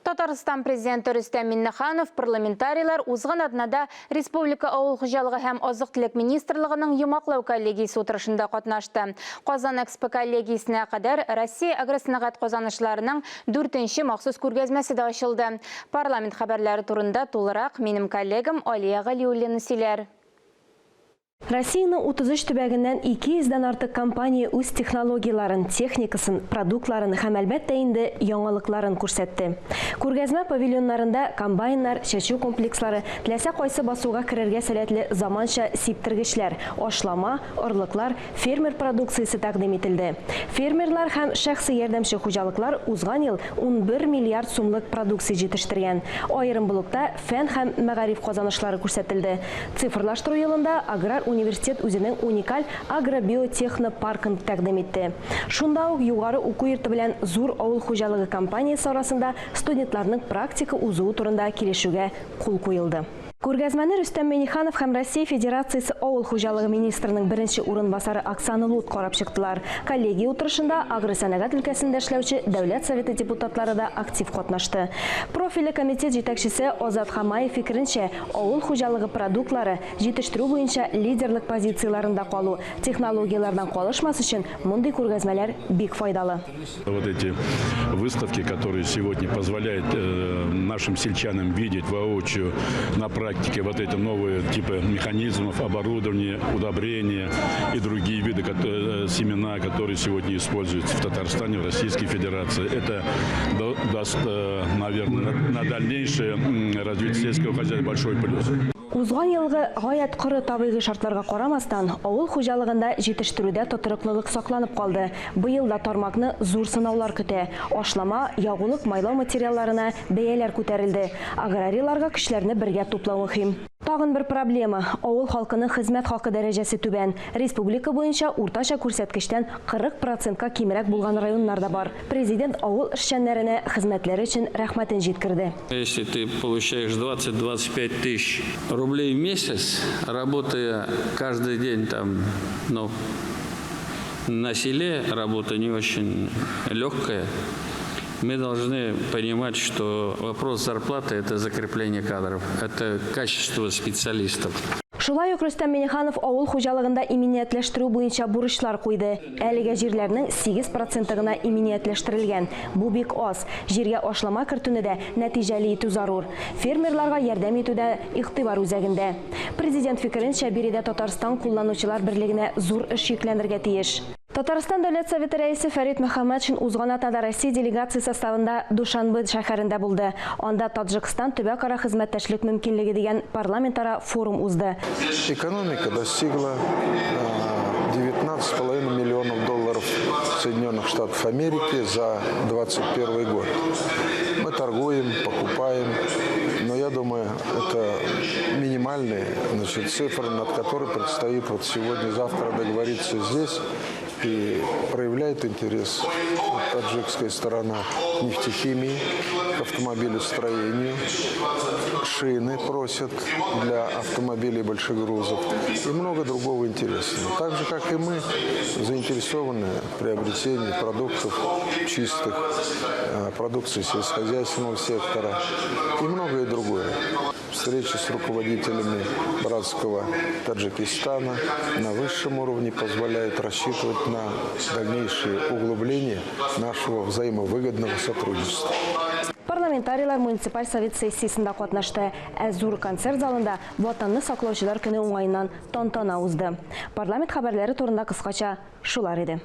Татарстан Президенты Рөстәм Миңнеханов, парламентарийлар узган атнада республика Авыл хуҗалыгы һәм азык-төлек министрлыгының йомгаклау коллегиясе утырышында катнашты. Казан Экспо коллегиясенә кадәр Россия агросәнәгать казанышларының дүртенче махсус күргәзмәсе дә ачылды. Парламент хәбәрләре турында тулырак минем коллегам Алия Галиуллина сөйләр. Россиянең 33 төбәгеннән 200 дән артык компания үз технологияләрен, техникасын, продуктларын һәм, әлбәттә инде, яңалыкларын күрсәтте. Күргәзмә павильоннарында комбайннар, чәчү комплекслары, теләсә кайсы басуга керергә сәләтле заманча сиптергечләр, ашлама, орлыклар, фермер продукциясе тәкъдим ителде. Фермерлар һәм шәхси ярдәмче хуҗалыклар узган ел 11 миллиард сумлык продукция җитештергән. Аерым блокта фән һәм мәгариф казанышлары күрсәтелде. Цифрлаштыру елында аграр университет үзенең уникаль агробиотехнопаркын тәкъдим итте. Шунда ук югары уку йорты белән зур авыл хуҗалыгы компаниясе арасында студентларның практика узуы турында килешүгә кул куелды. Күргәзмәне Рөстәм Миңнеханов һәм Россия Федерациясе Авыл хуҗалыгы министрының беренче урынбасары Оксана Лут карап чыктылар. Коллегия утырышында агросәнәгать өлкәсендә эшләүче Дәүләт Советы депутатлары да актив катнашты. Профильле комитет җитәкчесе Азат Хамаев фикеренчә, Авыл хуҗалыгы продуктлары җитештерү буенча лидерлык позицияләрендә калу, технологияләрдән калышмас өчен мондый күргәзмәләр бик файдалы. Вот эти выставки, которые сегодня позволяют э, нашим сельчанам видеть воочию на практике вот эти новые типы механизмов, оборудования, удобрения и другие виды э, семена, которые сегодня используются в Татарстане, в Российской Федерации. Это даст, э, наверное, на дальнейшее развитие сельского хозяйства большой плюс. Узган елгы гаять коры табигый шартларга карамастан, авыл хуҗалыгында җитештерүдә тотрыклылык сакланып калды. Быел да тармакны зур сынаулар көтә. Ашлама, ягулык-майлау материалларына бәяләр күтәрелде. Аграрийларга көчләрне бергә туплау мөһим. Тагын бер проблема, авыл халкының хезмәт хакы дәрәҗәсе түбән. Республика буенча уртача күрсәткечтән 40 процентка кимрәк булган районнар да бар. Президент авыл эшчәннәренә хезмәтләре өчен рәхмәтен җиткерде. Если ты получаешь 20-25 тысяч рублей в месяц, работая каждый день там, ну, на селе работа не очень легкая, мы должны понимать, что вопрос зарплаты – это закрепление кадров, это качество специалистов. Шулай ук Рөстәм Миңнеханов авыл хуҗалыгында иминиятләштерү буенча бурычлар куйды. Әлегә җирләрнең 8 проценты гына иминиятләштерелгән. Бу бик аз. Җиргә ашлама кертүне дә нәтиҗәле итү зарур. Фермерларга ярдәм итү дә игътибар үзәгендә. Президент фикеренчә, биредә Татарстан кулланучылар берлегенә зур эш йөкләнергә тиеш. Татарстан Дәүләт Советы Рәисе Фәрит Мөхәммәтшин узган атнада Россия делегация составында Душанбе шәһәрендә булды. Анда Таджикстан төбәкара хезмәттәшлек мөмкинлеге дигән парламентара форум узды. Экономика достигла 19,5 миллионов долларов Соединенных Штатов Америки за 2021 год. Мы торгуем, покупаем, но я думаю, это минимальные значит, цифры, над которой предстоит вот сегодня-завтра договориться здесь и проявляет интерес таджикская сторона к нефтехимии, к автомобилестроению. Шины просят для автомобилей большегрузов и много другого интересного. Так же, как и мы, заинтересованы в приобретении продуктов чистых, э, продукции сельскохозяйственного сектора и многое другое. Встречи с руководителями братского Таджикистана на высшем уровне позволяют рассчитывать на дальнейшее углубление нашего взаимовыгодного сотрудничества. Парламентарийлар муниципаль совет сессиясендә катнашты. Ә зур концерт залында Ватанны саклаучылар көне уңаеннан тантана узды. Парламент хәбәрләре турында кыскача шулар иде.